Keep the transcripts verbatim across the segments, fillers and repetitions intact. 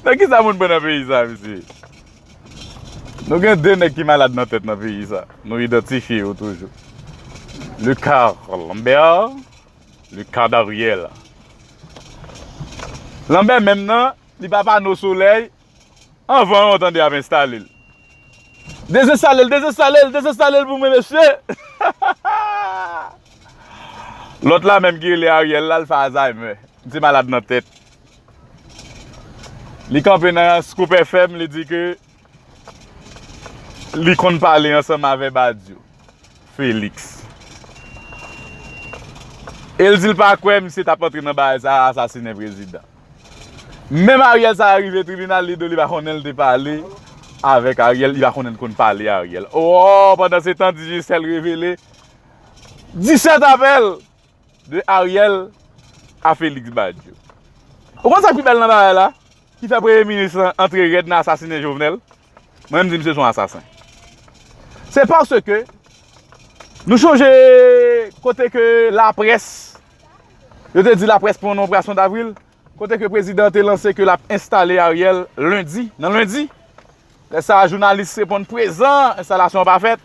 Nan kisa moun pran nan peyi sa, mesye? Nou gen de nèg ki malad nan tèt nan peyi sa. Nou idantifye yo toujou. Le ka Lambert, le ka Dariel. Lambert menm nan, li pa pano solèy, anvan yon tande ap enstale l. Dezenstale l, dezenstale l, dezenstale l pou mwen, mesye! Lòt la menm ki rele Ariel la, l fè Alzheimer. Li se malad nan tèt. Li kanpe nan Scoop F M, li di ke li konn pale ansanm avè Badio, Félix. E l di l pa kwè misye t ap antre nan bagay sa a, asasinen prezidan. Menm Ariel sa a rive tribinal, li di w li pa konnen l te pale avèk Ariel, li pa konnen l konn pale Ariel. O, pandan se tan, Digicel revele disèt apèl de Ariel a Félix Badio. Ou konn sa k pi bèl nan bagay la? Ki fè premye minis lan antre rèd nan asasinen Jovenel? Mwen menm di misye se yon asasen. Se paske nou chonje kote ke laprès, yo te di laprès pran nan operasyon davril, kote ke prezidan te lanse ke l ap enstale Ariel lendi, nan lendi. Lè sa a, jounalis reponn prezan, enstalasyon an pa fèt.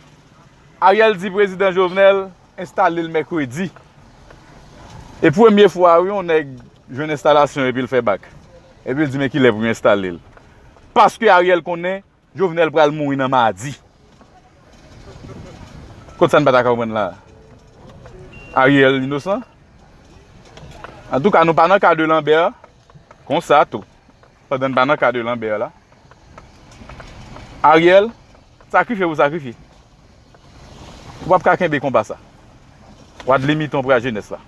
Ariel di prezidan Jovenel enstale l mèkredi. E premye fwa, wi, yon nèg jwenn enstalasyon epi l fè bak. Epi l di men kilè pou yo enstale l. Paske Ariel konnen Jovenel pral mouri nan madi. Kot sa n pa ta ka konprann la? Ariel inosan? Antouka, nou pa nan ka de Lambert. Konsa tou. Pandan n pa nan ka de Lambert la. Ariel, sakrifye pou sakrifye. Ou p ap ka kenbe konba sa. W ap limite yon pwa jenès la.